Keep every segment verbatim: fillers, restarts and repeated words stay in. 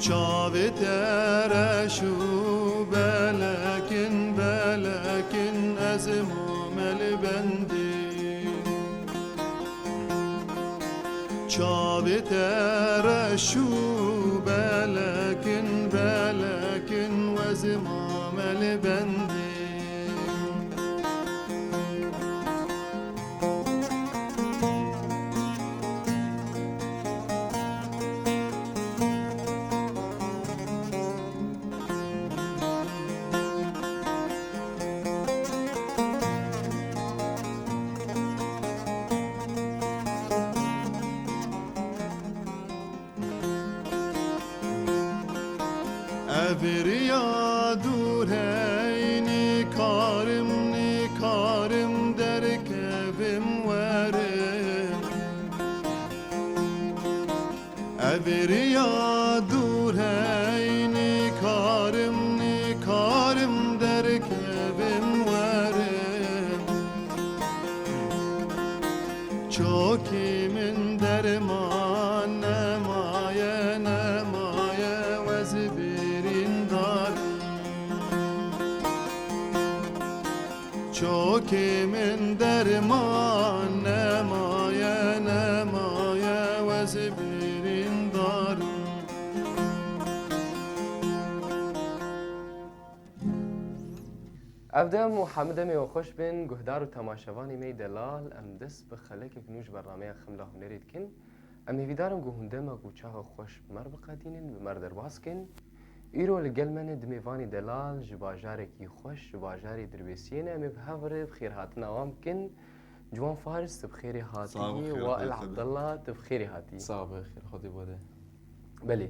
Çavê te reş û belek in, belek in, ez ê mame li bendê. Çavê te reş û belek in, belek in, ez ê mame li bendê. Ev riya dûr hey, nikarim, nikarim derkevim werim. Ev riya dûr hey, nikarim, nikarim derkevim werim. Çokî min derman nemaye, nemaye, ez birîndar. Çokî min derman nemaye, nemaye, ez birîndar. Ev dem û hemû demê we xweş bin, guhdar û temaşevanê me yî delal, em dest bi xelekek nû ji bernameya Xemla Hunerê dikin. Em hêvîdar in ku hûn demek û çaxa xweş bi me re biqedînin, bi me re derbas kin. Îro li gel me ne du mêvanê delal ji bajarekî xweş, ji bajarê Dirbêsiyê ne. Em ê bi hev re bi xêrhatina wan bikin. Ciwan Faris, tu bi xêrê hatî. Sağ ol, xêr Wail xêr xêr. Abdullah, tu bi xêrê hatî. Sağ ol, xêr Xwedê bade. Belê.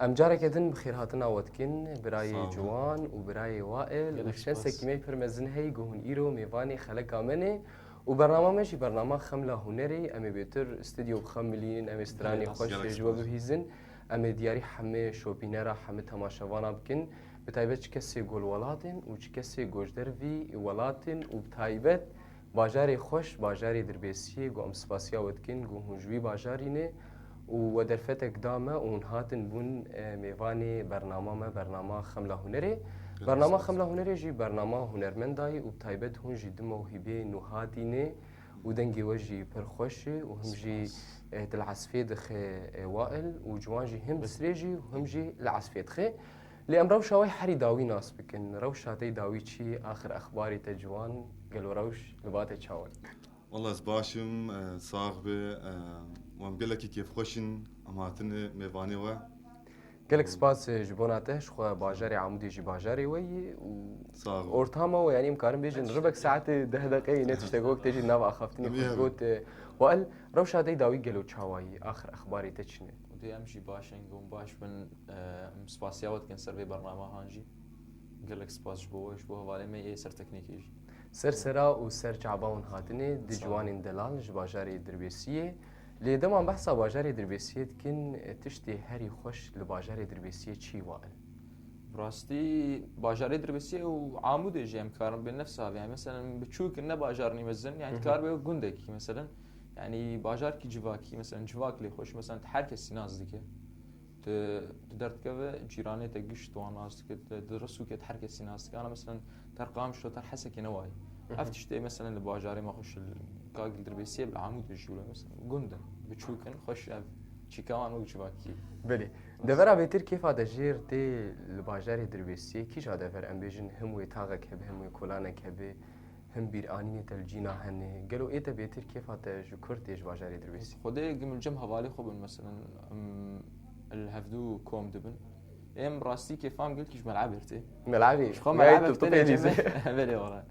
Em careke din bi xêrhatina we dikin, birayê Sağ ol. Ciwan û birayê Wail û Gelek çend spas. Sekî me pir mezin heye ku hûn îro mêvanê xeleka me ne û bernama me jî bernama Xemla Hunerê. Em ê bêtir stûdyo bi xem milînin, em ê stranê Gelek xweş spas. Ji we bibihîzin. Em ê diyarî hemê şopînera, hemê temaşevana bikin. Bi taybet çi kesê ku li welat in û çi kesê ku ji dervî welat in û bi taybet bajarê xweş, bajarê Dirbêsiyê, ku em spasiya we dikin, ku hûn ji wî bajarî ne û we derfetek da me û hûn hatin bûn, e, mêvanê bernama me, bernama Xemla Hunerê. Gelek Bernama spas. Xemla Hunerê jî bernama hunermendayî û bi taybet hûn jî du mewhîbeyên nû hatî ne û dengê we jî pir xweş e û him jî, Spas. E, tu li esfê dixe, e, Wail û Ciwan jî him Belê. Disrêjî û him jî li esfê dixe. Lê em rewşa we herî dawî nas bikin. Rewşa te yî dawî çi, axir exbarê te Ciwan, gelo rewş li ba te çawa ye? Wallah ez baş im, e, sax be, e, û em gelekî kêfxweş in, em hatine mêvanê we. Gelek spas, e, ji bona te, ji xwe bajarê Amûdê jî bajarê we ye û Sağ ol. Ortama we, yanî em karin bêjin, ribek saetê deh deqeyê ne tiştek wek te jî nav axaftinê Tabii, xwe evet. Got, e, Wail, rewşa te yî dawî gelo çawa ye, axir exbarê te çi ne? Û dê em jî baş in, hûn baş bin, e, em spasiya we dikin ser vê bernama han jî. Gelek spas ji bo we, ji bo hevalê me yê ser teknîkê jî. Ser sera û ser çava hûn hatine, du Sağ ol. Ciwanên delal ji bajarê Dirbêsiyê. Lê dema em behsa bajarê Dirbêsiyê dikin, e, tiştê herî xweş li bajarê Dirbêsiyê çi ye Wail? Bi rastî bajarê Dirbêsiyê û Amûdê jî em karin bên nefsa vê. Yani, meselen, biçûk in, ne bajarî mezin, yani, Hı hı. Kar be gundekî, meselen. Yani, bajarkî civakî, meselen, civak lê xweş, meselen, tu her kesî nas dike. Tu, tu derdikeve cîranê te giş tu wan nas dike, tu, tu risûke tu her kesî nas dike. Ana, meselen, ter Qamişlo, ter Hesekê ne wayî. Hı hı. Ev tiştê, meselen, li bajarê me xweş, li Kagil Dirbêsiyê, li Amûdê jî wilo, meselen, gund in, biçûk in, xweş ev çîka wan wek civakî. Belê. Devera bêtir kêfa te jêr tê li bajarê Dirbêsiyê, kîja dever em bêjin, him wê taxek hebe, him wê kolanek hebe, him bîranînê te li cîna hene. Gelo ê te bêtir kêfa te ji kur tê ji bajarê Dirbêsiyê? Xwedê gim li cem hevalê xwe bin, meselen, em li hevdû kom dibin. Em rastî kêfam gelkî ji melebê tê. Melebê? Ji xwe Yayê melebê tu, tu tê pêlî cem. Belê wala.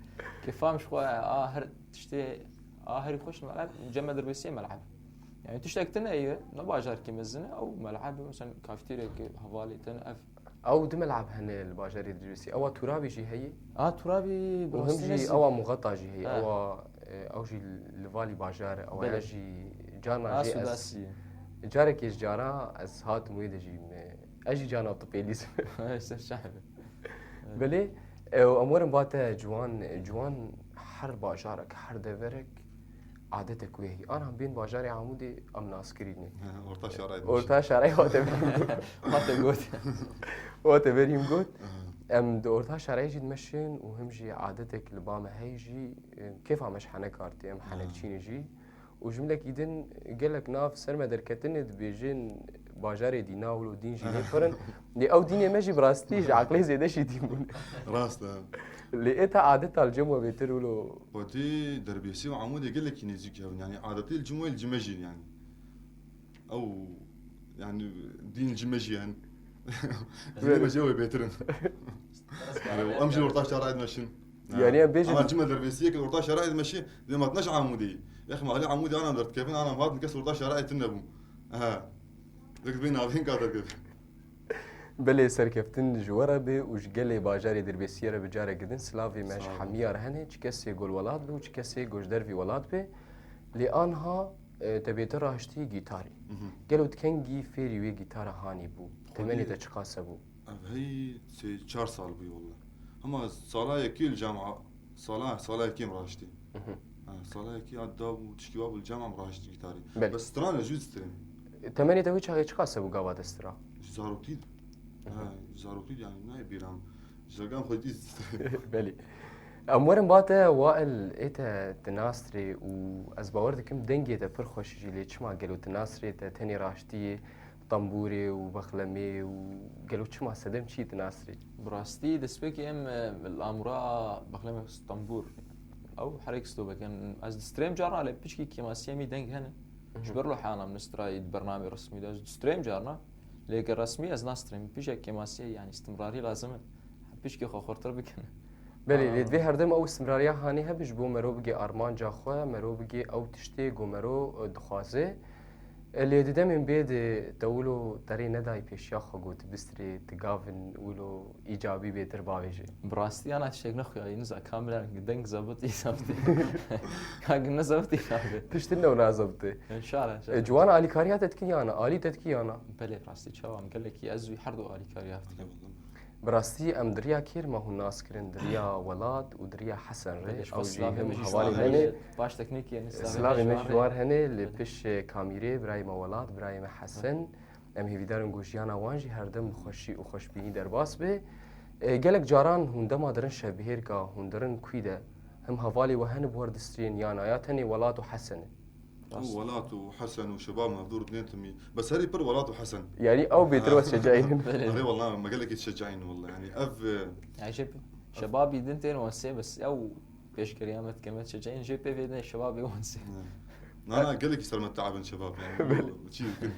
Kêfam ji xwe a her tiştê a herî xweş meleb, cem me Dirbêsiyê meleb. Yani tiştek tune ye, ne bajarkî mezin e, ew meleb, mesela kafeteryayekê hevalê te ne ev. Ew du meleb hene li bajarê Dirbêsiyê. Ewa Turabî jî heye. A, Turabî bi Û him rastî jî nezî. Ewa Muxeta jî heye. Ha. Ewa, e, ew jî li valî bajar e. Ewa Belê. Ya jî carna jî ez Asûdasî ye. Carekê ji cara ez hatim wê de jî me. Ez jî carna tu pêlîs me. Ser şahbe. Belê, e, û em werin ba te Ciwan, Ciwan her bajarek, her deverek adetek wê hî. Anha bên bajarê Amûdê em nas kirî ne. Orta Şarayê Orta Şarayê hate berîm got. Hate got. Hate berîm got. Em di Orta Şarayê jî dimeşin û him jî adetek li ba me heye jî, e, kêfa me ji henek artê, em henekçî ne jî. Û jimlekî din gelek nav ser me derketine dibêjin bajarê dîna wilo dîn jî lê pir in. Lê ew dînê me jî bi rastî ji aqlê zêde jî dîn bûn. Rast e. Lê ê te adeta li cem we bêtir wilo. Xwedî Derbêsî û Amûdê gelekî nêzîk hev in. Yanî adetê li cim wê li cim me jî in yanî. Ew, yanî, dîn ji me jî hene. Dînê me jî ew ê bêtir in. Yanî, em jî li orta şarayê dimeşin. Yanî, em bêjin Ana cime Derbêsiyê ke li orta şarayê dimeşî, dê me hatine ji Amûdê. Ex me alî Amûdê anam derditkevin, anam hatin kes li orta şarayê tune bûn. Aha. Dek dibê navên ka derkevin. Belê serkeftin ji we re be û ji gelê bajarê Dirbêsiyê re bi careke din silavê me ji hemiya re hene, çi kesê ku li welat be û çi kesê ku ji dervî welat be. Lê anha, e, te bêtir raştî gîtarê. Mhm. Gelo tu kengî fêrî wê gîtara hanî bû? Temenê te çiqas hebû? Ev hey sê çar sal bû walla. Hema sala yekê li cam a-, sala, sala yekê em raştî. Mhm. Ha, sala yekê ya da bû, tişkî wa bû li cam em raştî gîtarê. Belê. Bes stran e, jû stran. Temenê te wê çaxê çiqas hebû gava te stira? Ji zaroklî de. Mhm. Ha, ji zaroklî de yanî nayê bîra min. Ji rega em xwedî Belê. Em werin ba te, Wael, ê te dinastirê û ez bawer dikim dengê te pir xweş jî, lê çima gelo dinastirê te tenê raştiyê, tembûrê û bexlemê û gelo çima sedem çi dinastirê? Bi rastî destpêkê em, e, li amûra bexlemê tembûr ew herek stobek in. Ez distrêm carna lê piçkî kêmasiyê min deng hene. Mhm. Ji ber lo heyana min strayî di bernamê resmî de ez distrêm carna. Lê ke resmî ez nastrêm. Pişek kêmasiyê, yanî istimrarî lazim e. Pişkê xwe xurtir bikin. Belê, lê divê herdem ew istimrariya hanê hebe ji bo mero bigê armanca xwe, mero bigê ew tiştê ku mero, e, dixwaze. E, lê di demên bê de te wilo terê nedayî pêşiya xwe ku tu bistrê, tu gavin wilo îcabî bêtir bavêje. Bi rastî ana tiştek nexuyayî, niza kamera deng zebitî zebitî. Ka ne zebitî nabê. Tiştin ne nazebitî. Înşallah, înşallah. E, ciwan alîkariya te dikî yana, alî te dikî yana? Belê, bi rastî çawa em gelekî ez wî her du alîkariya dikim. Bi rastî em di riya kêr me hûn nas kirin, di riya Welat û di riya Hesen re. Belê, ji xwe silavê me jî ji wan hene. Baş teknîkê ne, silavê me ji wan hene, li piş, e, kamîrê birayê me Welat, birayê me Hesen. Em hêvîdar in ku jiyana wan jî her dem bi xweşî û xweşbînî derbas be. E, gelek caran hûn dema dirin şevbihêrka, hûn dirin kûy de, him hevalê we hene bi we re distrên yana ya tenê Welat û Hesen e? Rast. Welat û Hesen û şebab me hevdûr dinên timî. Bes herî pir Welat û Hesen. Yanî ew bêtir we şecayînin. Erê wela me gelekî şecayîn wela. Yanî ev, e, Ya jê pe-, şebabî din tên wan sê bes ew pêşkeriya me dike me çeçeyên jê pê vê ne şebabê wan sê. Na, na, gelekî ser me teabin şebab yani. Belê. Çi dikin?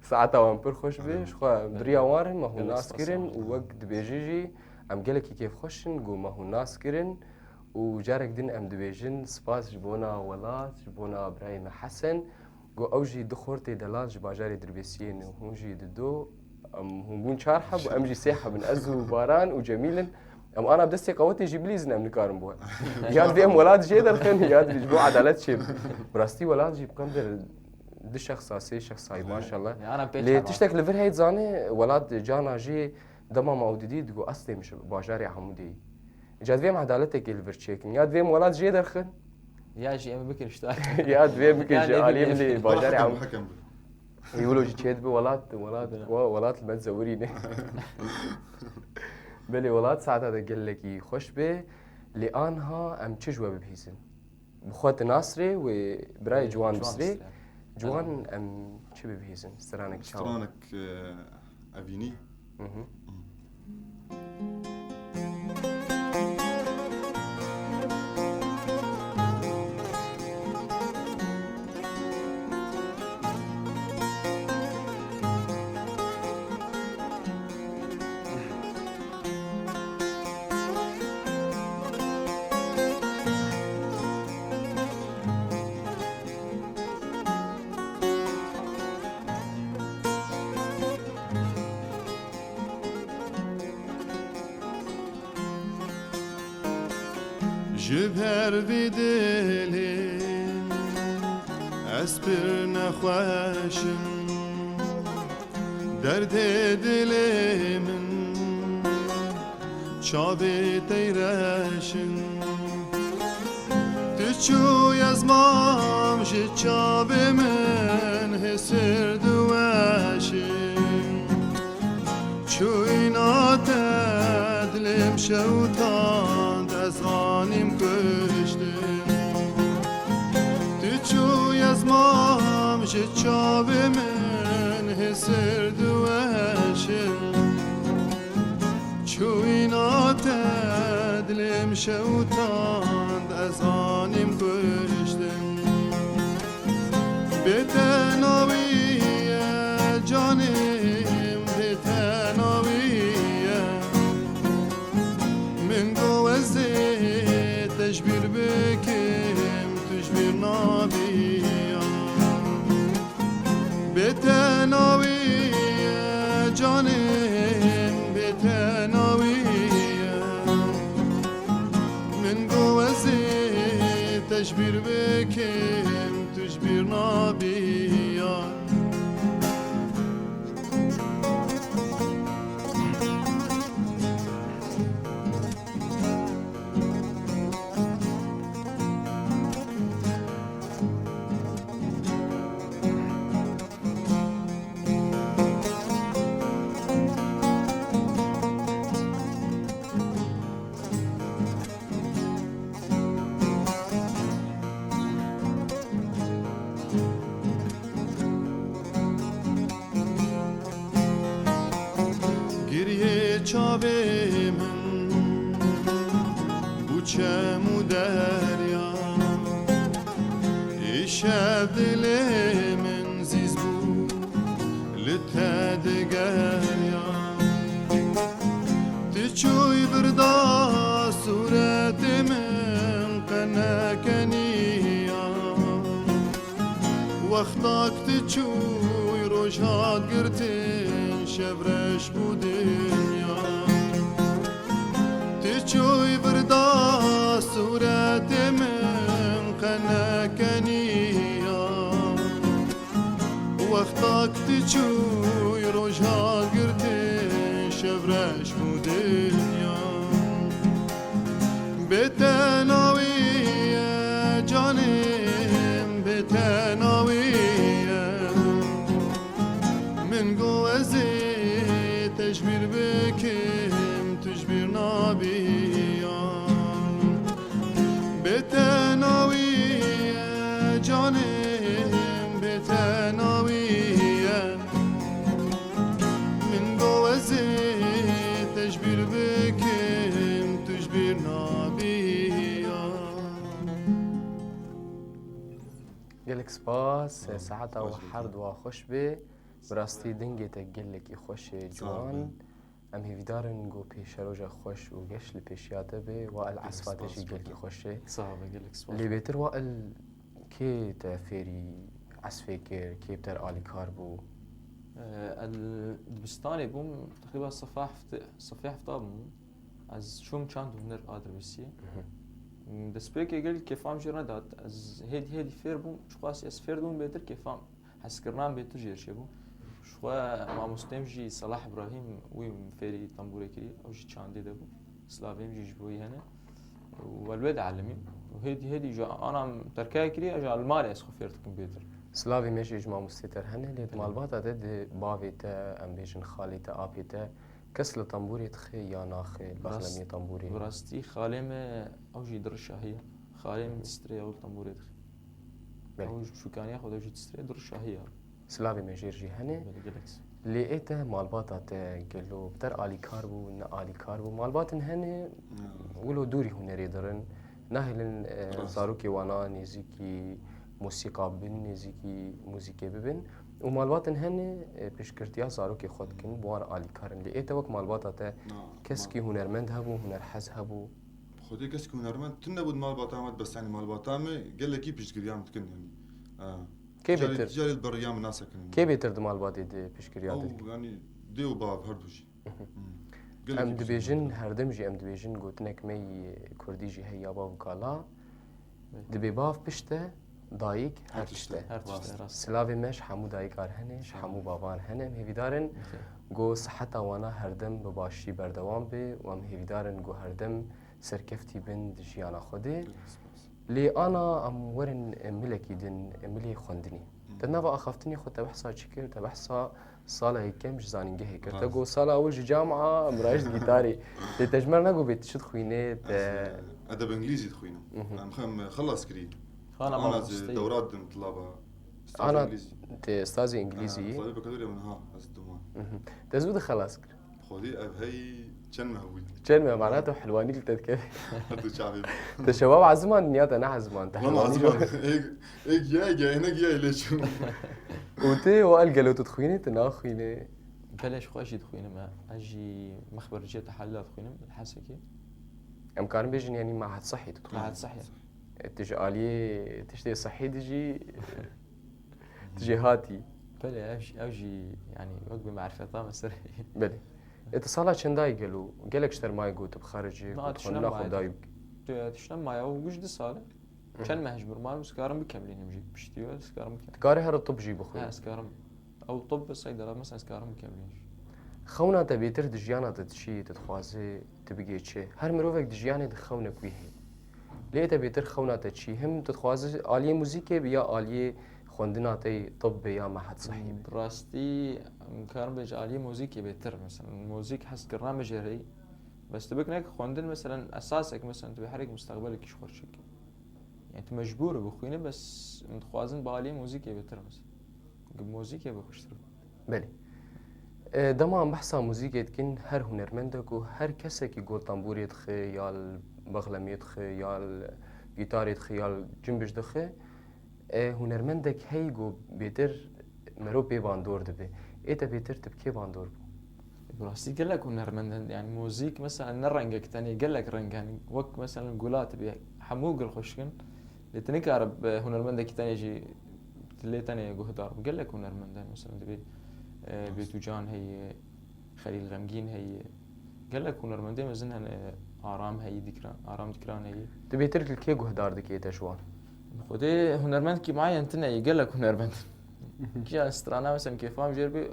Saeta wan pir xweş be, ji xwe em diriya wan re me hûn nas kirin û wek dibêjî jî em gelekî kêfxweş in ku me hûn nas kirin û carek din em dibêjin spas ji bona Welat, ji bona birayê me Hesen. Got, ew jî du xortê delal ji bajarê Dirbêsiyê ne, hûn jî di do, em, hûn bûn çar heb û em jî sê heb in. Ez û Baran û Cemîl in. Em ana bi destê qewetê jî bilîzin, em nikarin bi we. Ya divê em welat jê derxin, ya divê ji bo edalet çê. Bi rastî welat jî bi qendir du şexsa, sê şexsa, maşallah. Lê tiştek li vir heyt zanî, welat cana jî dema me ew didî, digot, ez têm ji bajarê Amûdê yî. Ca divê em edaletekê li vir çêkin. Ya divê em welat jê derxin. Ya jî em bikin ji alî. Ya divê em bikin ji alî min ê bajarê Amûdê. Wilo jî çêdibe welat, welat, welat li me zewirîne. Belê welat saeta de gelekî xweş be. Lê anha em çi ji we bibihîzin? Bi xwe tu nasrê wê birayê Ciwan bisrê. Ciwan em çi bibihîzin? Stranek çawa? Stranek, e, evînî. Mhm. Ji ber vê dilê ez pir nexweş im. Derdê dilê min çavê teyreş in. Tu Çû ez mam ji çavê min hê sêr diweşin. Çûyîna te dilêm şewitand, ez anîm kuştin. Tu çû ez mam ji çavê min hê sêr diweşin. Çûyîna te dilêm şewitand, ez anîm kuştin. Bê te nawî ye canê min, bê te nawî ye. Min got ez ê te ji bîr bikim, tu ji bîr nabî ya. Bê te nawî ye canê min, bê te nawî ye. Min got ez ê te ji bîr bikim, tu ji bîr nabî ya. Giriyê çavê min bû çem û derya. Îşev dilê min zîz bû li te digeriya. Tu çûyî birda sûretê min qe nekeniya. Wextak tu çûyî roj hat girtin, şev reş bû dinya. Tu çûyî birda sûretê min qe nekeniya. Wextak tu çûyî roj hat girtin, şev reş bû dinya. Bê te nawî ye canê min, bê te nawî ye. Min got ez ê te ji bîr bikim, tu ji bîr nabî ya. Bê te nawî ye canê min, bê te nawî ye. Min got ez ê te ji bîr bikim, tu ji bîr nabî ya. Gelek spas, siheta we her duwa xweş be. Bi rastî dengê te gelekî xweş e, ciwan. Em hêvîdar in ku pêşeroja xweş û geş li pêşiya te be. Wael, esfa te jî gelkî xweş e. Sax be, gelek spas. Lê bêtir Wael, kê te fêrî esfê kir, kê bi te re alîkar bû? Em, di dibistanê bûm, teqrîben sefa hefte, sefê hefta bûm. Ez çûm çand û huner a dirbêsiyê. Destpêkê gel kêfam jê re nedat. Ez hêdî hêdî fêr bûm, çiqas ez fêr dibûm bêtir kêfam, hezkirinam bêtir jê re çêbû. Ji xwe mamostêm jî Selah Îbrahîm, wî min fêrî tembûrê kirî, ew jî çandê de bû. Silavê min jî ji bo wî hene. Û ez li wê dielîmîm. Û hêdî hêdî ji ana min terkeyê kirî, ez ji li malê ez xwe fêr dikim bêtir. Silavê me jî ji mamostê te re hene, lê di malbata te, di bavê te, em bêjin xalê te, apê te, kes li tembûrê dixe ya naxe, li bexlemiyê tembûrê? Bi rastî xalê me ew jî dirşahî ye. Xalê min distrê ew li tembûrê dixe. Belê. Ew ji biçûkaniya xwe de jî distrê, dirşahî ye. Silavê me jê re jî hene. Belê, gelek spas. Lê ê te, malbata te gelo bi te re alîkar bû, ne alîkar bû? Malbatin hene, wilo dûrî hunerê dirin, nahêlin, e, zarokê wana nêzîkî mûsîqa bibin, nêzîkî mûzîkê bibin. Û malbatin hene, e, piştgirtiya zarokê xwe dikin, bi wan alîkar in. Lê ê te wek malbata te keskî hunermend hebû, hunerhez hebû? Xwedê keskî hunermend tune bû di malbata me, bes, yanî malbata me gelekî piştgiriya min dikin, yanî. E, Kê bêtir? Carê li beriya min nasekin. Kê bêtir di malbatê de piştgiriya te dikin? Ew, yanî dê û bav her du jî. Gelekî piştgiriya min dikin. Em dibêjin, herdim jî em dibêjin, gotinek me yî kurdî jî heye ya bav û kala. Dibê bav pişt e, dayik her tişt e. Her tişt e, rast. Silavê me ji hemû dayika re hene, ji hemû bavan re hene. Em hêvîdar in ku siheta wana herdim bi başî berdewam be û em hêvîdar in ku herdim serkeftî bin di jiyana xwe de. Gelek spas. Lê ana em werin, e, milekî din, e, milê xwendinê. Te nava axaftinê xwe te behsa çi kir? Te behsa sala yekem ji zanîngehê kir. Te Rast. got, "Sala ewil ji camia em rayişt gîtarê." Lê te ji me re negot bê tu çi dixwînê, te Ez, e, edeb îngilîzî dixwînim. Mhm. Em xem xelas kirî. Xana Ana mamoste. Dewra didim tilaba. Ana Îngilîzî. Te ustazê îngilîzî Ha, yî? Xwedê bekalorya min ha, ez didim wan. Mhm. Te zû de xelas kir. Xwedî ev hey çend meh bû. Çend meh, mana tu hilwanî li te dikeve. Her du çavê bû. Te şewab ezimand ya te ne ezimand, te Lan hilwanî ezimand. Êk, êk giya, êk giya, êne giya lê çû. Û tu o el gelo tu dixwînî, tu naxwînî? Belê ji xwe jî dixwînim e. Ez jî mexber cihê tehelila dixwînim, li Hesekê. Em karin bêjin, yanî mahed sehî tu dixwînî? Mahed sehî. E, tu ji aliyê tiştê sehî dijî, tu jê hatî. Belê, ev jî, ev jî, yanî, wek bi marifeta me ser. Belê. E, tu sala çendayî gelo? Gelek ji te re mayê got tu bixericî, Na, ku tu xwendina xwe dayî bikî? Tu, tu şine maye, ew giş du sal e. Hı. Çend meh ji mir marim, ez karim bikemlînim jî. Piştî wê, ez karim bikemlînim. Tu karî here tib jî bixwî? He, ez karim. Ew tib bi seydara, mesela, ez karim bikemlînim jî. Xewna te bêtir di jiyana te diçî, tu dixwazî tu bigê çi? Her mirovek di jiyanê de xewnek wî heye. Lê te bêtir xewna te çi? Him tu dixwazî aliyê muzîkê bi ya aliyê xwendina te yê tib bi ya mehed sehî bi? Bi rastî, em karin bêjin aliyê muzîkê bêtir, mesela. Muzîk hez kirina me jê re yî. Bes tu bik nek xwendin, mesela, esasek, mesela, tu bê herek mustaqbelekî ji xwe çêkî. Yani tu mecbûr bixwîne, bes em dixwazin bi aliyê muzîkê bêtir, mesela. Bi muzîkê bi xweştir. Belê. E, dema em behsa muzîkê dikin, her hunermendek û her kesekî ku li tembûrê dixe, ya li bexlemê dixe, ya li gîtarê dixe, ya li cimbij dixe, e, hunermendek heye ku bêtir mero pê bandor dibe. Ê te bêtir tu bi kê bandor bû? Bi rastî gelek hunermend hene. Yani muzîk mesela ne rengek tenê, gelek reng hene. Wek mesela gula tu bê hemû gul xweşik in. Lê tu nikare bi hunermendekî tenê jî, tu lê tenê guhdar bî. Gelek hunermend hene. Mesela dibê, e, Bêtûcan heye, Xelîl Xemgîn heye. Gelek hunermendê mezin hene, Aram heye, Dikran, Aram Dikran heye. Tu bêtir li kê guhdar dikî te ji wan? Xwedê hunermendekî muayen tune ye, gelek hunermend. Kîjan strana mesela kêfam jêr bî,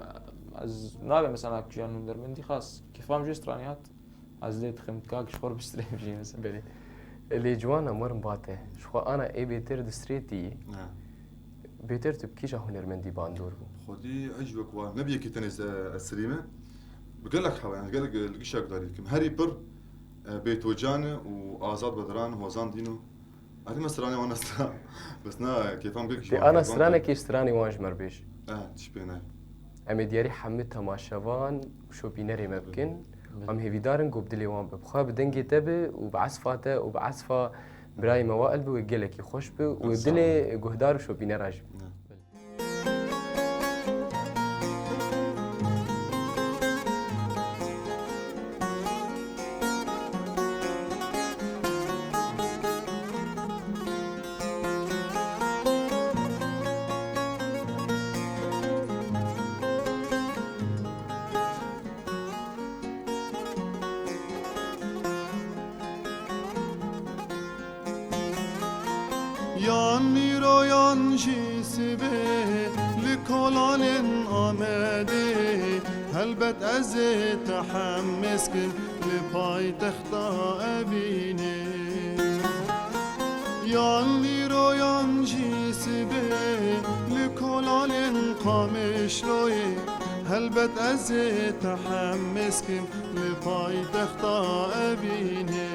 ez nabe mesela kîjan hunermendî xas. Kêfam jê stranî hat, ez lê dixim, kak ji xwe re bistrêm jî mesela. Belê. Lê ciwana, em werin ba te. Ji xwe ana ê bêtir distrêtî. Ha. Bêtir tu bi kîja hunermendî bandor bû? Xwedî ez jî wek wan, ne bi yekê tenê ez, ez sirî me. Bi gelek hewa, yani gelek li gişa gudarî dikim. Herî pir, e, Bêtocan û Azad Bedran, Hozan Dîno. Erê me stranê wan estra. Bes na, kêfam gelek Tê ana stranekî stranê wan ji me re bêj. Eh, tişt pê nayê. Em ê diyarî hemî temaşevan û şopînerê me bikin. Belê. Em hêvîdar in ku bi dilê wan be. Bi xwe bi dengê te be û bi esfa te û bi esfa birayê me Wael be, wê gelekî xweş be û wê bi dilê guhdar û şopînera jî be. Ne. Yan îro yan jî sibê li kolalên Amedê, helbet ez ê tehemêz kim li paytexta Evînê. Yan îro yan jî sibê li kolalên Qamişloyê, helbet ez ê tehemêz kim li paytexta Evînê.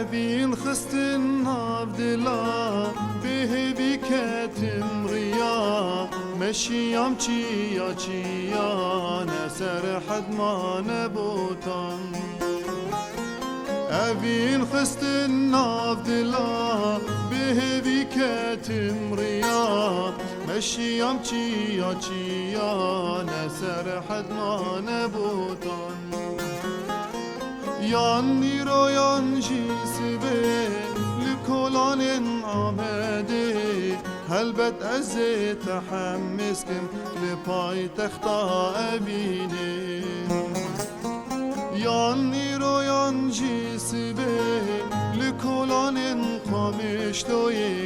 Evîn xistin nav dila, bêhêvî ketim riya, meşiyam çiya çiya, ne serhed ma ne botan. Evîn xistin nav dila, bêhêvî ketim riya, meşiyam çiya çiya, ne serhed ma ne botan. Yan îro yan jî sibê, li Kolanên Amedê, helbet ez ê tehemêz kim li paytexta Evînê. Yan îro yan jî sibê, li kolanên Qamişloyê,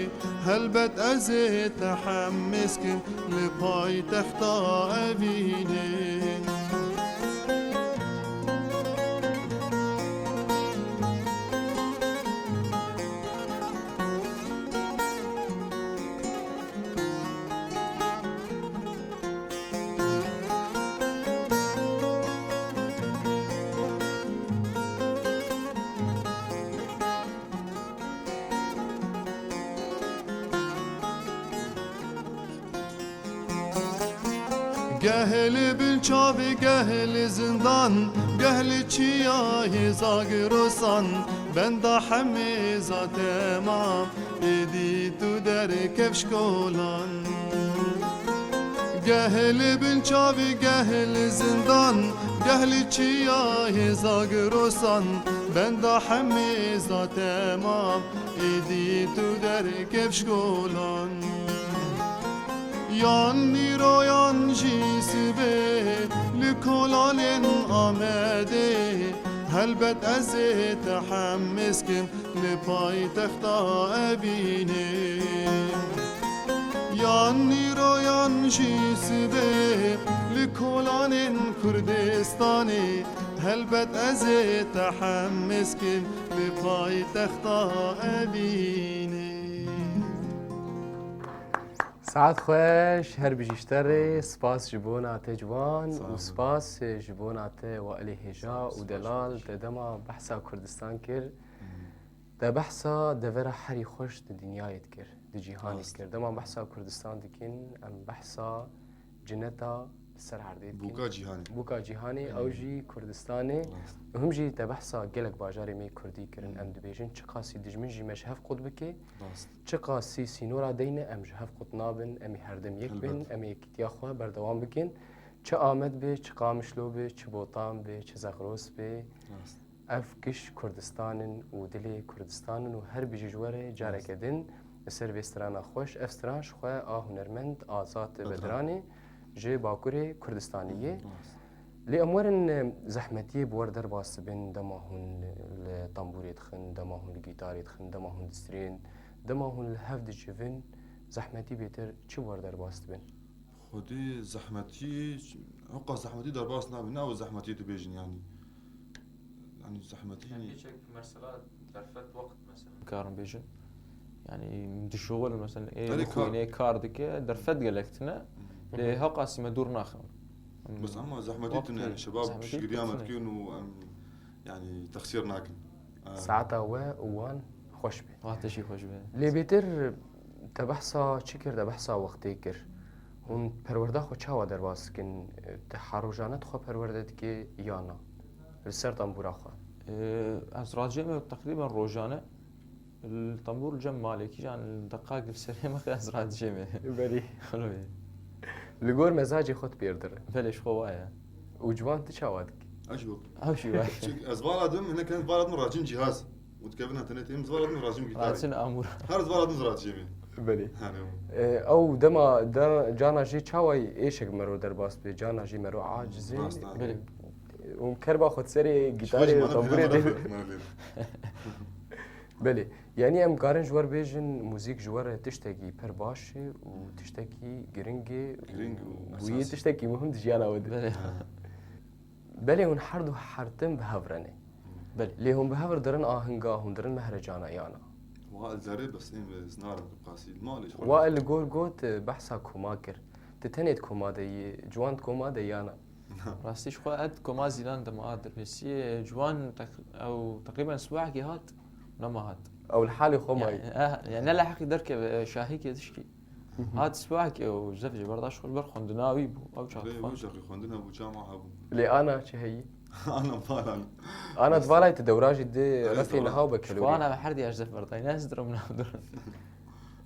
helbet ez ê tehemêz kim li paytexta Evînê. Geh li bin çavê, geh li zindan, geh li çiyayê Zagrosan, benda hemêza temam, êdî tu derkev ji kolan. Geh li bin çavê, geh li zindan, geh li çiyayê Zagrosan, benda hemêza temam, êdî tu derkev ji kolan. Yan îro yan jî sibê, li kolanên Amedê, helbet ez ê tehemêz kim li paytexta Evînê. Yan îro yan jî sibê, li kolanên Kurdistanê, helbet ez ê tehemêz kim li paytexta Evînê. Saet xweş, her bijî ji te re. Spas ji bona te ciwan û spas ji bona te Wailê hêja û delal. Te dema behsa Kurdistan kir, te behsa devera herî xweş di dinyayê dikir, di cîhanê dikir. Dema behsa Kurdistan dikin, em behsa cineta li ser erdê dikin. Bûka cîhanê. Bûka cîhanê, ew jî Kurdistanê. Hûn jî te behsa gelek bajarê me kurdî kirin. Em dibêjin çiqasî dijmin jî me ji hev qut bike, çiqasî sînora deyne, em ji hev qut nabin, em ê herdem yek bin, em ê yekîtiya xwe berdewam bikin. Çi Amed be, çi Qamişlo be, çi Botan be, çi Zagros be. Ev giş Kurdistan in û dilê Kurdistan in û her bijî ji we re careke din li ser vê strana xweş. Ev stran ji xwe a hunermend Azad Bedranê ji Bakurê Kurdistanê ye. Lê em werin, e, zehmetiyê bi we re derbas dibin, dema hûn li tembûrê dixin, dema hûn li gîtarê dixin, dema hûn distrên, dema hûn li hev dicivin, zehmetî bêtir çi bi we re derbas dibin? Xwedê zehmetî, hewqa zehmetî derbas nabin, ne ew zehmetî dibêjin yanî. Yanî zehmetî. Yanî hiçek mesela derfet wext mesela. Karin bêjin. Yanî dişuxul mesela, ê Erê kar. Bixwîne, kar dike, derfet gelek tine. Hı hı. Lê hewqasî me dûr naxin. Bes ama zehmetî tune, yanî şebab piştgiriya me dikin û em, yanî texsîr nakin. Saeta we û wan xweş be. Wextê jî xweş be. Lê bêtir te behsa çi kir, te behsa wextê kir. Hûn perwerda xwe çawa derbas dikin? Te her rojane tu xwe perwerde dike ya na? Li ser tembûra xwe. Ee, ez radijême teqrîben rojane. Li tembûr li cem malekî jan li deqak li serê me ez radijême. Belê. Xelo ye. Li gor mezacê xwe tu pêr dire. Belê, ji xwe wa ye. Û ciwan tu çawa dikî? Ew jî wek. Ew jî wek. Çünkü ez vala dim, hinek ez vala dim racin cihaz. Û dikevin internetê, ez vala dim racin gitarê. Racin amûra. Her ez vala dim racin mi. Belê. Hani o. E, ew dema da, cana jî çawa êşek mero derbas be, cana jî mero aciz e. Rast e. Belê. Û kerba xwe serê gitarê û tembûrê de. Belê. Yanî em karin ji we re bêjin, muzîk ji we re tiştekî pir baş e û tiştekî giring e û bûyî tiştekî muhim di jiyana we de. Belê. Ha. Belê hûn her du her tim bi hev re ne. Belê. Lê hûn bi hev re dirin ahinga, hûn dirin mehrecana yana. Wa li zerê bes êm ez narim bi qasî. Malê ji xwe. Wa li gor got, e, behsa koma kir. Tu tenê di koma de yî, ciwan di koma de yana? Rastî ji xwe et koma zîlan dema hat derbêsiyê, ciwan teq-, ew teqrîben sibahekê hat, nema hat. Ew li halê xwe mayî. Ya, eh, ya ne leheqî derkeve, e, şahîkê tişkî. Hat sibahekê û zef jê berdaş xwe ji ber xwendina wî bû. Ew çax dixwend. Ew çaxî xwendina bû, çawa hebû. Lê ana çi heyî? Ana balan. Ana divalay tu dewra jî di refê niha be kelorî. Ana be her diya ji zef berdayî. Ne ez dirim nav dur.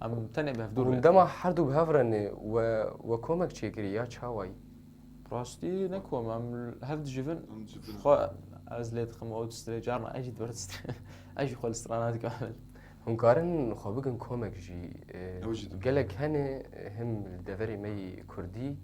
Em tenê bi hev dûr. Hûn dema her du bi hev re ne we, we komek çêkirî ya çawayî? Rastî ne kom, em hev dijivin. Em dijivin. Xwe ez lê dixim, ew distrê, carna ez jî diber distrê. Ez jî xwe li strana dikim. Hûn karin xwe bikin komek jî, e, Ew jî dibe. Gelek hene, e, him li deverê me yî kurdî,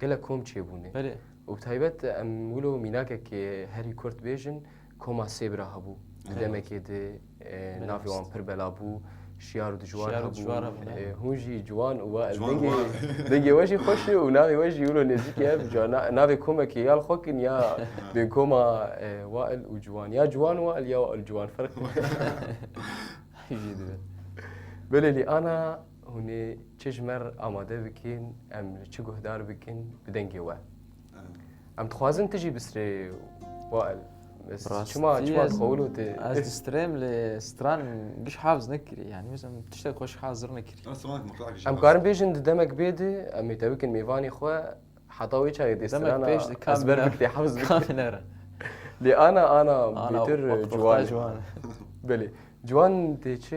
gelek kom çêbûne. Belê. Û bi taybet em wilo mînakekê herî kurt bêjin, koma sê bira hebû. Di Belê. Demekê de, e, Belê navê wan rast. Pir bela bû, şiyar û dijwar Şiyar û hebû. Dijwar hebû, ne? E, hûn jî ciwan û Wael Ciwan dengê, Wael. Dengê we jî xweş e û navê we jî wilo nêzîk e. Ca na-, navê komekê ya li xwe kin ya bên koma, e, Wael û Ciwan. Ya Ciwan Wael ya Wael Ciwan ferq. Jî dibe. Belê lê ana hûn ê çi ji me re amade bikin, em li çi guhdar bikin bi dengê we? Em dixwazin tu jî bistirê Wael. Bes Rastî çima, çima ez, dixwe wilo tê? Ez distrêm lê stran giş hafiz nekirî. Yani mesela tiştek xweş hazir nekirî. Em karin bêjin di demek bê de, em ê te bikin mêvanê xwe, heta wê çaxê dê Demek strana pêş de ez ber kamîne, bik tê hafiz bik. Kamîne re. Lê ana, ana Ana bêtir wek ciwan. Ciwan. Belê. Ciwan tê çi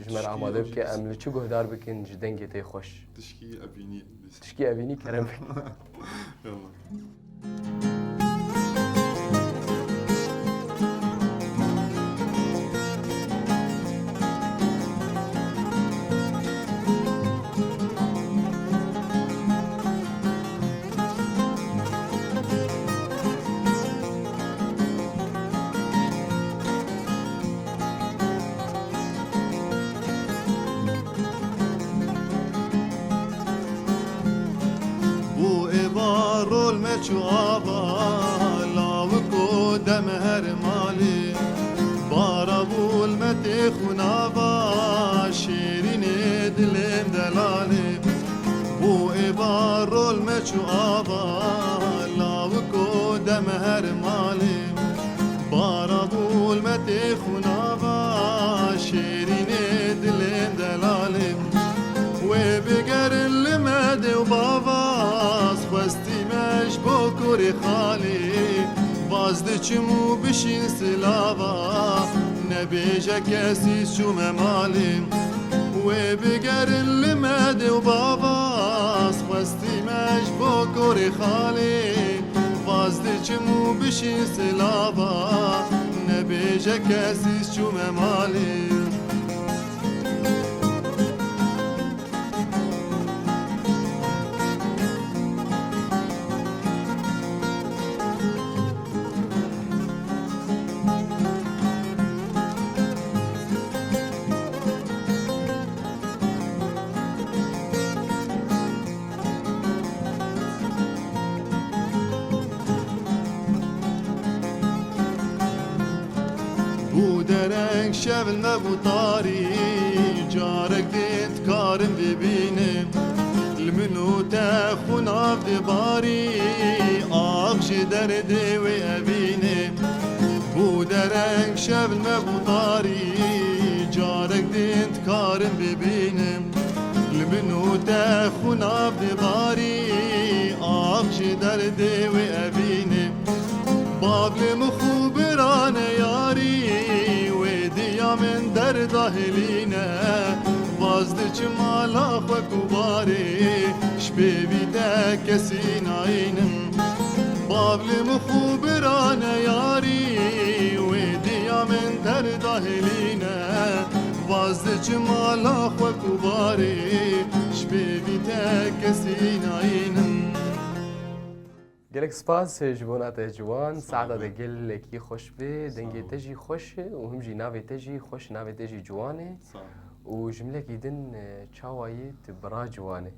ji me re Tişkî amade bike, evînî. Em li çi guhdar bikin ji dengê te xweş? Tişkî evînî. Tişkî evînî kerem bike. Yallah. Bû êva rol me çû ava, lawiko dem her malê. Bara bûl me tê xunava, şêrînê dilêm delalê. Bû êva rol me çû ava, lawiko dem her malê. Bara bûl me tê xunava, şêrînê dilêm delalê. Wê bigerin li me dê û bavaz, xwestî me ji bo korê xalê. Vaz diçim û bişîn silava, nebêje kesî çûme malê. Wê bigerin li me dê û bavaz, xwestî me ji bo korê xalê. Vaz diçim û bişîn silava, nebêje kesî çûme malê. Bû dereng şev li me bû tarî, carek din dikarim bibînim. Li min û te xwe nav dibarî, ax ji derdê wê evînim. Bû dereng şev li me bû tarî, carek din dikarim bibînim. Li min û te xwe nav dibarî, ax ji derdê wê evînim. Bav li min xwe birane yarî, wê diya min derda hilîne. Vaz diçim mala xwe ku barê, ji pêvî te kesî nayînim. Bav li min xwe birane yarî, wê diya min derda hilîne. Vaz diçim mala xwe ku barê, ji pêvî te kesî nayînim. Gelek spas ji bona te ciwan. Sağ ol. Saeta te gelekî xweş be. Sağ ol. Dengê te jî xweş e û him jî navê te jî xweş, navê te jî ciwan e. Sağ ol. Û ji milekî din, e, çawa yî tu bira ciwan e.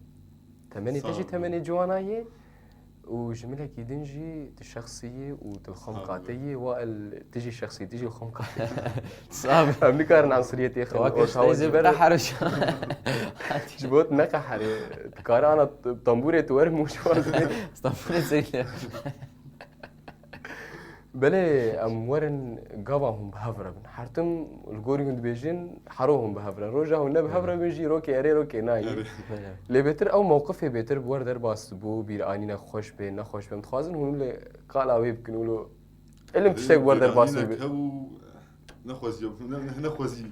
Temenê te jî temenê ciwana ye û ji milekî din jî tu şexsî yî û tu li xwe miqate yî. Sağ ol. Wa el tu jî şexsî, tu jî li xwe miqate yî. Sağ ol. Em nikarin ansiriyetê xin orta we ji ber. Qeher. Ji bo tu neqeherê. Tu kare ana t-, tembûrê tu werim û ji wan. Tembûrê zêde. Belê, em werin gava hûn bi hev re bin. Her tim li gorî hûn dibêjin, hero hûn bi hev re. Roja hûn ne bi hev re bin jî rokê erê, rokê nayê. Erê. Belê. Lê bêtir ew mewqifê bêtir bi wer derbas bû, bîranîne xweş bê, nexweş bê. Em dixwazin hûn lê qala wê bikin, wilo Ilim tiştek wer derbas wî bî. Bîranînek hebû, nexwezî, ne, ne, nexwezî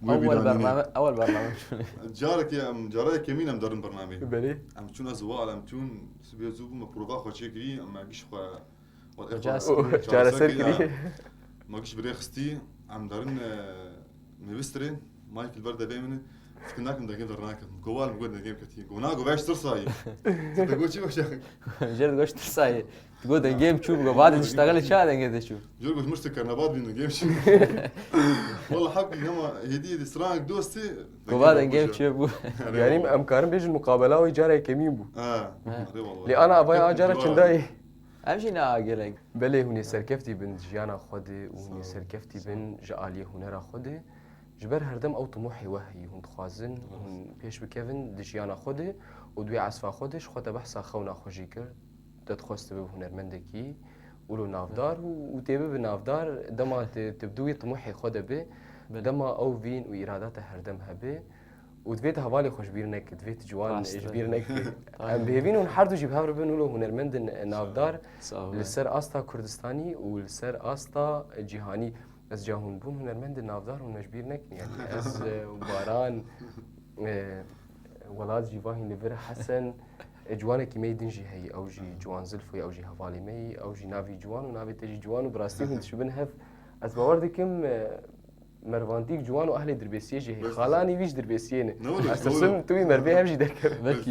wê bîranînê. Ewel bername, ewel bername çûne. Carekê em, cara yekemîn em derin bernameyê. Belê. Em çûn ez û Wael em çûn, sibê zû bû me prova xwe çêkirî, em me giş xwe, Çareser kirî. Çareser kirî. Me giş bi rê xistî, em derin, e, Mêvistirê, Michael ber devê min e. Fikin nakim dengê dernakim. Goval mi got dengê min ketiye. Go na, go veş tirsayê. Te go çi başa? Jêr digoş tirsayê. Digo dengê min çû, go vadê diştexelê ça dengê de çû. Jor goş mişte karnabat bin dengê min çi. Walla hak bin ama hediye de stranek dosti. Go va dengê min çi bû. Yani em karin bêjin muqabela wî cara yekemîn bû. Ha, lê ana avaya a cara çindayê. Ev jî ne a gelek. Belê hûn ê serkeftî bin di jiyana xwe de û hûn ê serkeftî bin ji aliyê hunera xwe de. Ji ber herdem ew timûhê we heyî hûn dixwazin hûn pêş bikevin di jiyana xwe de û di wê esfa xwe de ji xwe te behsa xewna xwe jî kir. Te dixwest tu bibe hunermendekî wilo navdar û û tê bibe navdar dema tu tu bi dû wî timûhê xwe de be, dema ew vîn û îrada te herdem hebe. Û divê tu hevalê xwe ji bîr nekî, divê tu ciwan ji bîr nekî. Em bi hêvî ne hûn her du jî bi hev re bin wilo hunermendin navdar li ser asta Kurdistanî û li ser asta cîhanî. Ez ca hûn bûn hunermendin navdar, hûn me ji bîr nekin. Yani ez e, Baran, e, Welat jî vahî li vir Hesen, e, ciwanekî me yî din jî heyî. Ew jî ciwan zilf û ew jî hevalê me yî, ew jî navî ciwan û navê te jî ciwan û bi rastî hûn dişibin hev. Ez bawer dikim e, Mervantîk ciwan û ehlê Dirbêsiyê jî heye. Xalanî wî ji Dirbêsiyê ne. Ne were, Ez tirsim tu wî mervê hev jî derkeve. Belkî.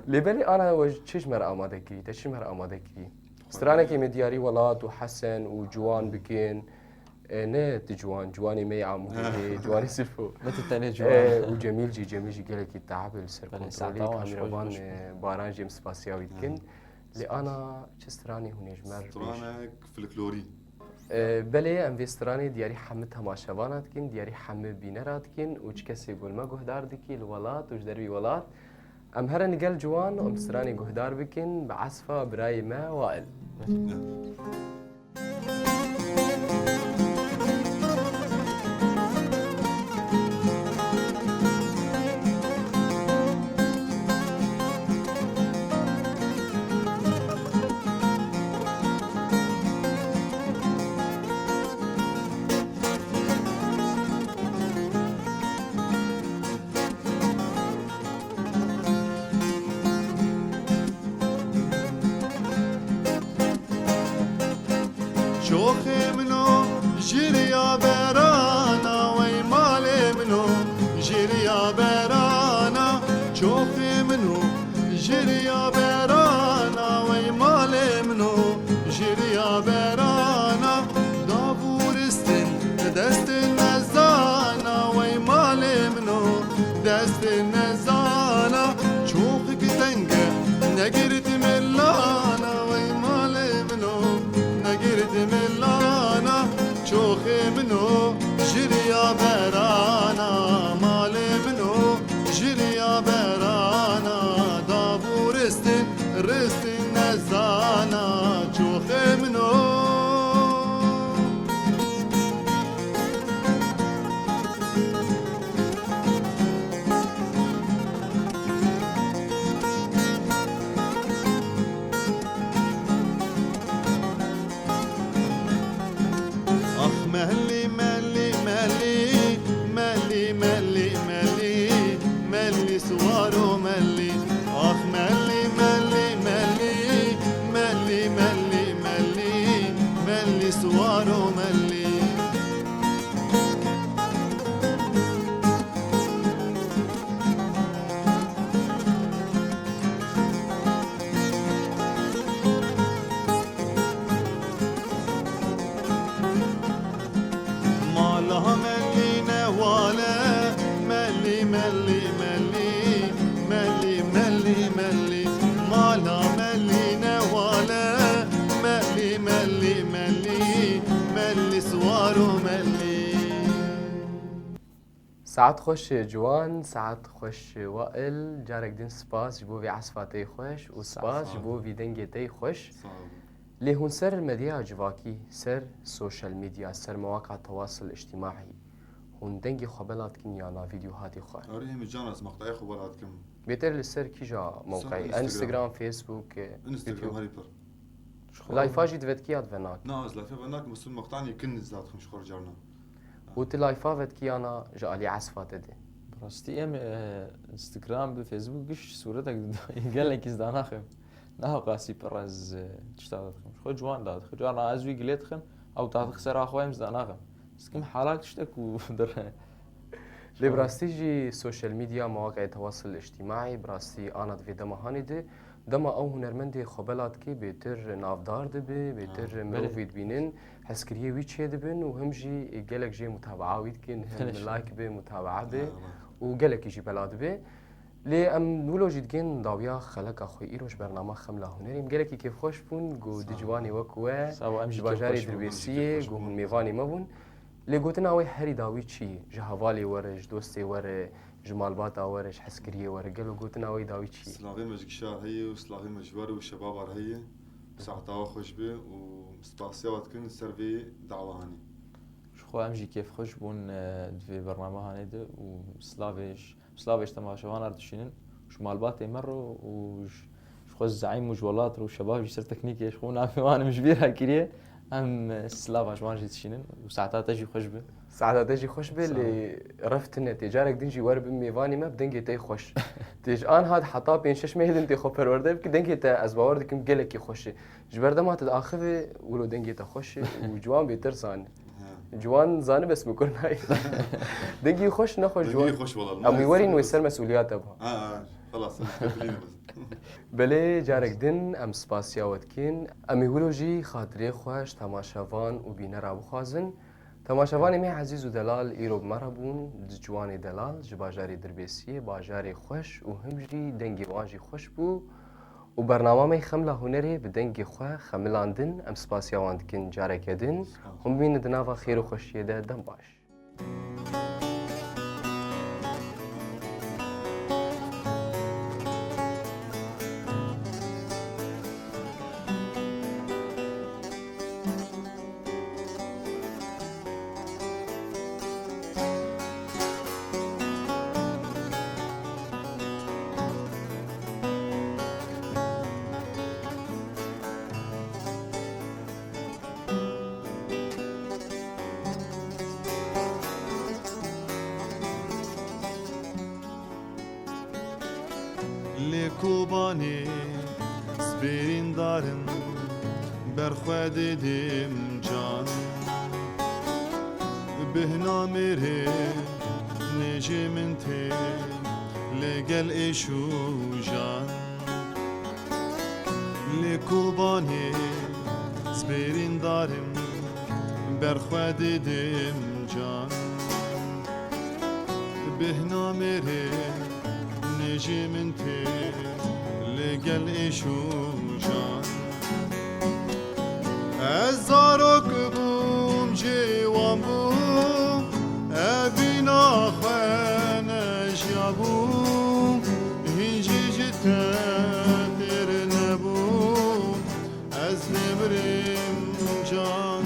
Lê belê ana we çi ji me re amade kirî? Te çi ji me re amade kirî? Stranekê me diyarî welat û Hesen û ciwan bikin. E, ne ti ciwan, ciwanê me yê Amûdê, ciwanê Sifo. Ne ti tenê ciwan. E, û Cemîl jî, Cemîl jî gelekî teab li ser kontrolê kameravan, e, Baran jî em spasiya wî dikin. Lê ana çi stranê hûn ê ji me re bêjin? Stranek folklorî. Belê, em vê stranê diyarî hemî temaşevana dikin, diyarî hemî bînera dikin û çi kesê ku li me guhdar dikî li welat û ji dervî welat, em herin li gel ciwan û em stranê guhdar bikin bi esfa birayê me Wail. Çoxê min o jiriya berana, wey malê min o jiriya berana. Çoxê min o jiriya berana, wey malê min o jiriya berana. Davûristin destê nezana, wey malê min o destê nezana. Çoxik tenge negirti milana, wey malê min o negirti milana. Çoxê min o jiriya berana, malê min o jiriya berana. Davûristin ristin nezana, çoxê min o. Ax melî, melî, melî, melî, melî, melî, melî siwaro melî. Ax melî, melî, melî, melî, melî, melî, melî siwaro melî. Mala melî newale, melî, melî, melî, melî, melî, melî. Mala melî newale, melî, melî, melî, melî siwaro melî. Saet xweş ciwan, saet xweş Wail. Carek din spas ji bo vê esfa te yê xweş û spas ji bo vî dengê te yê xweş. Sağ olun. Lê hûn ser medyaya civakî, ser social media, ser mewaka tewasil îctîmaî, hûn dengê xwe bela dikin ya na vîdyohatê xwe? Erê, hemî can ez meqteyê xwe bela dikim. Bêtir li ser kîja mewqeyî? Instagram, Facebook, Instagram, YouTube. Herî pir. Layfa jî di vetkî ya di venakim. Na, ez layfa venakim, ez meqtanê kin zêde dixim ji xwe re carna. Û tu layfa vetkî yana ji alî esfa te de? Bi rastî em, e, Instagram, bi Facebook giş sûretek gelekî zêde naxim. Niha qasî pir ez, e, tişta dadixim. Ji xwe ciwan dadixim. Carna ez wî gilê dixim, ew dadix sera xwe em zêde naxim. Sikim halak tiştek û dire. Lê bi rastî jî sosyal medya, mewaqê tewasil îctîmaî, bi rastî ana di vê dema hanê de, dema ew hunermendê xwe bela dike, bêtir navdar dibe, bêtir Ha, mirovî belê. dibînin, hezkiriyê wî çêdibin û him jî gelek jê mutabaa wî dikin, him Gelek. like be, mutabaa be Ha, û gelekî jî bela dibe. Lê em wilo jî digên dawiya xeleka xwe îro ji bernama Xemla Hunerê. Em gelekî kêfxweş bûn ku Sağ di ol. ciwanê wek we Sağ ol, em jî ji bajarê kêfxweş bûn, em jî Dirbêsiyê kêfxweş ku bûn. hûn mêvanê me bûn. Lê gotina wê herî dawî çi ye? Ji hevalê were, ji dostê were, ji malbata were, ji hezkiriyê were. Gelo gotina wê dawî çi ye? Silavê me ji gişa re heye û silavê me ji we re û şebaba re heye. Saeta we xweş be û spasiya we dikin li ser vê dawa hanê. Ji xwe em jî kêfxweş bûn, e, di vê bernama hanê de û silavê ji Silavê ji temaşevanan re dişînin. Ji malbatê me re û ji, ji xwe zeîm û ji welat re û şebab jî ser teknîkê ji xwe navê wan em ji bîr kiriye. Em, e, silava ji wan jî dişînin û saeta te jî xweş be. Saeta te jî xweş be, Sağ ol. lê ref tune tê. Carek din jî were bi mêvanê me bi dengê te xweş. Tê ji an hat heta pênc şeş mehê din tê xwe perwerde bike, dengê te ez bawer dikim gelekî xweş e. Ji ber dema te diaxive, wilo dengê te xweş e û ciwan bêtir zanî. He. Ciwan zanî bes bi kur nayê. Dengî xweş, nexweş Dengî ciwan. xweş wala. Em wî werîn wê ser mesûliya te ba. Ha, ha, xelas, em tefilîne bes. Belê, carek din em spasiya we dikin. Em ê wilo jî xatirê xwe ji temaşevan û bînera bixwazin. Temaşevanê me ezîz û delal îro bi me re bûn, di ciwanê delal ji bajarê Dirbêsiyê, bajarê xweş û him jî dengê wan jî xweş bû. û bernama me Xemla Hunerê bi dengê xwe xemilandin, em spasiya wan dikin careke din. Spas. Hûn bimînin di nava xêr û xweşiyê de, dem baş. Lê Kobanê spêrîndar im, ber xwe didim can. Bihna mêrê nêjê min tê, lê gel êş û jan. Lê Kobanê spêrîndar im, ber xwe didim can. Bihna mêrê nêjê min tê, lê gel êş û jan. Ez zarok bûm, ciwan bûm, evîna xwe nejiyabûm, hîn jî ji te têr nebûm. Ez nêmirîm can.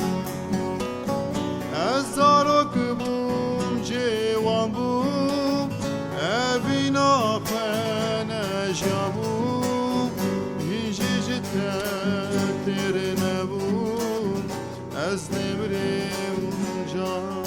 Ez zarok bûm, ciwan bûm, evîna xwe nejiyabûm, hîn jî ji te têr nebûm. Ez nêmirîm can.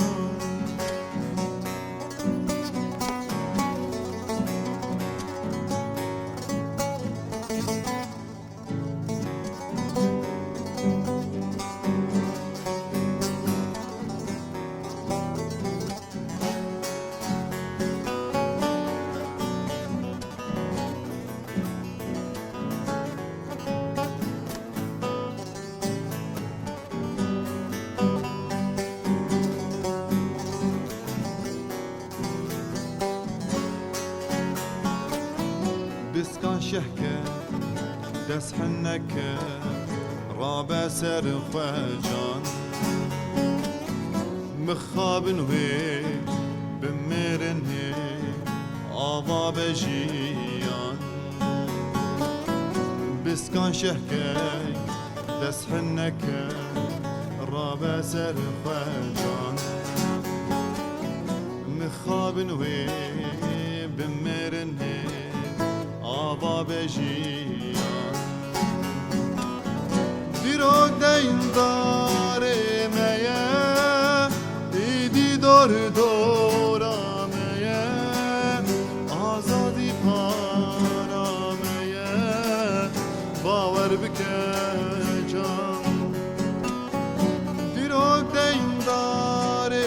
Biskan şehke, dest hinneke, rabe ser xwe can. Mixabin wê bi mêrinê, ava be jiyan. Biskan şehke, dest hinneke, rabe ser xwe can. Mixabin wê bi mêrinê, ava be jiyan. Dîrok deyndarê me ye, îdî dor dora me ye, azadî para me ye. Bawer bike can. Dîrok deyndarê